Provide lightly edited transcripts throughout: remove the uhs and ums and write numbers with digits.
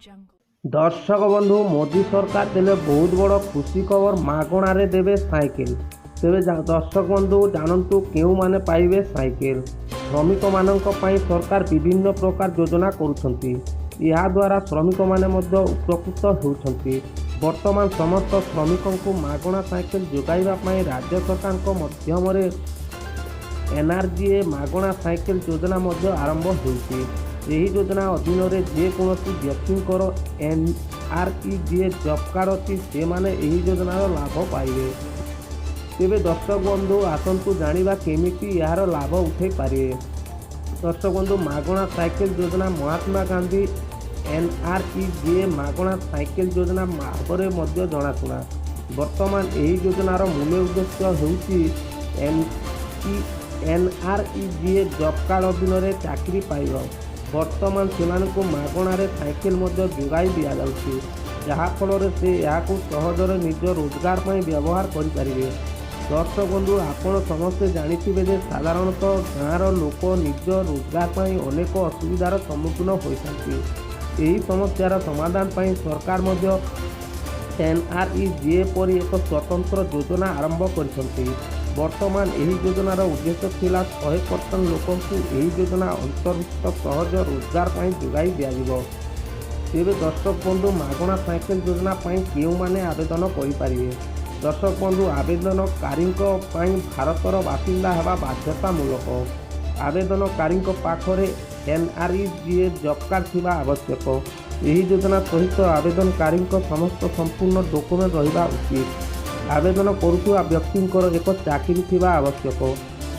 Jungle. ଦର୍ଶକ ବନ୍ଧୁ, ମୋଦି ସରକାର ଦେଲେ ବହୁତ ବଡ଼ ଖୁସି ଖବର, ମାଗଣାରେ ଦେବେ ସାଇକେଲ। ତେବେ ଦର୍ଶକ ବନ୍ଧୁ, ଜାଣନ୍ତୁ କେଉଁମାନେ ପାଇବେ ସାଇକେଲ। ଶ୍ରମିକମାନଙ୍କ ପାଇଁ ସରକାର ବିଭିନ୍ନ ପ୍ରକାର ଯୋଜନା କରୁଛନ୍ତି। ଏହାଦ୍ୱାରା ଶ୍ରମିକମାନେ ମଧ୍ୟ ଉପକୃତ ହେଉଛନ୍ତି। ବର୍ତ୍ତମାନ ସମସ୍ତ ଶ୍ରମିକଙ୍କୁ ମାଗଣା ସାଇକେଲ ଯୋଗାଇବା ପାଇଁ ରାଜ୍ୟ ସରକାରଙ୍କ ମାଧ୍ୟମରେ ଏନ୍ଆର୍ଜିଏ ମାଗଣା ସାଇକେଲ ଯୋଜନା ମଧ୍ୟ ଆରମ୍ଭ ହେଉଛି। ଏହି ଯୋଜନା ଅଧୀନରେ ଯେକୌଣସି ବ୍ୟକ୍ତିଙ୍କର ଏନ୍ଆର୍ଇଜିଏ ଜବ୍ କାର୍ଡ଼ ଅଛି, ସେମାନେ ଏହି ଯୋଜନାର ଲାଭ ପାଇବେ। ତେବେ ଦର୍ଶକ ବନ୍ଧୁ, ଆସନ୍ତୁ ଜାଣିବା କେମିତି ଏହାର ଲାଭ ଉଠାଇ ପାରିବେ। ଦର୍ଶକ ବନ୍ଧୁ, ମାଗଣା ସାଇକେଲ ଯୋଜନା ମହାତ୍ମା ଗାନ୍ଧୀ ଏନ୍ଆର୍ଇଜିଏ ମାଗଣା ସାଇକେଲ ଯୋଜନା ଭାବରେ ମଧ୍ୟ ଜଣାଶୁଣା। ବର୍ତ୍ତମାନ ଏହି ଯୋଜନାର ମୂଳ ଉଦ୍ଦେଶ୍ୟ ହେଉଛି ଏନ୍ଆର୍ଇଜିଏ ଜବ୍ କାର୍ଡ଼ ଅଧୀନରେ ଚାକିରି ପାଇବ। ବର୍ତ୍ତମାନ ସେମାନଙ୍କୁ ମାଗଣାରେ ସାଇକେଲ ମଧ୍ୟ ଯୋଗାଇ ଦିଆଯାଉଛି, ଯାହାଫଳରେ ସେ ଏହାକୁ ସହଜରେ ନିଜ ରୋଜଗାର ପାଇଁ ବ୍ୟବହାର କରିପାରିବେ। ଦର୍ଶକ ବନ୍ଧୁ, ଆପଣ ସମସ୍ତେ ଜାଣିଥିବେ ଯେ ସାଧାରଣତଃ ଗାଁର ଲୋକ ନିଜ ରୋଜଗାର ପାଇଁ ଅନେକ ଅସୁବିଧାର ସମ୍ମୁଖୀନ ହୋଇଥାନ୍ତି। ଏହି ସମସ୍ୟାର ସମାଧାନ ପାଇଁ ସରକାର ମଧ୍ୟ ଏନ୍ଆର୍ଇଜିଏ ପରି ଏକ ସ୍ୱତନ୍ତ୍ର ଯୋଜନା ଆରମ୍ଭ କରିଛନ୍ତି। ବର୍ତ୍ତମାନ ଏହି ଯୋଜନାର ଉଦ୍ଦେଶ୍ୟ ଥିଲା 100% ଲୋକଙ୍କୁ ଏହି ଯୋଜନା ଅନ୍ତର୍ଭୁକ୍ତ ସହଜ ରୋଜଗାର ପାଇଁ ଯୋଗାଇ ଦିଆଯିବ। ତେବେ ଦର୍ଶକ ବନ୍ଧୁ, ମାଗଣା ସାଇକେଲ ଯୋଜନା ପାଇଁ କେଉଁମାନେ ଆବେଦନ କରିପାରିବେ? ଦର୍ଶକ ବନ୍ଧୁ, ଆବେଦନକାରୀଙ୍କ ପାଇଁ ଭାରତର ବାସିନ୍ଦା ହେବା ବାଧ୍ୟତାମୂଳକ। ଆବେଦନକାରୀଙ୍କ ପାଖରେ ଏନ୍ଆର୍ଇଜିଏ ଜବ୍ କାର୍ଡ଼ ଥିବା ଆବଶ୍ୟକ। ଏହି ଯୋଜନା ସହିତ ଆବେଦନକାରୀଙ୍କ ସମସ୍ତ ସମ୍ପୂର୍ଣ୍ଣ ଡକୁମେଣ୍ଟ ରହିବା ଉଚିତ। ଆବେଦନ କରୁଥିବା ବ୍ୟକ୍ତିଙ୍କର ଏକ ଚାକିରି ଥିବା ଆବଶ୍ୟକ।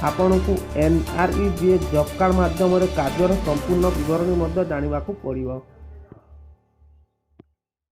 ଆପଣଙ୍କୁ ଏନ୍ଆର୍ଇଜିଏ ଜବ୍ କାର୍ଡ଼ ମାଧ୍ୟମରେ କାର୍ଯ୍ୟର ସମ୍ପୂର୍ଣ୍ଣ ବିବରଣୀ ମଧ୍ୟ ଜାଣିବାକୁ ପଡ଼ିବ।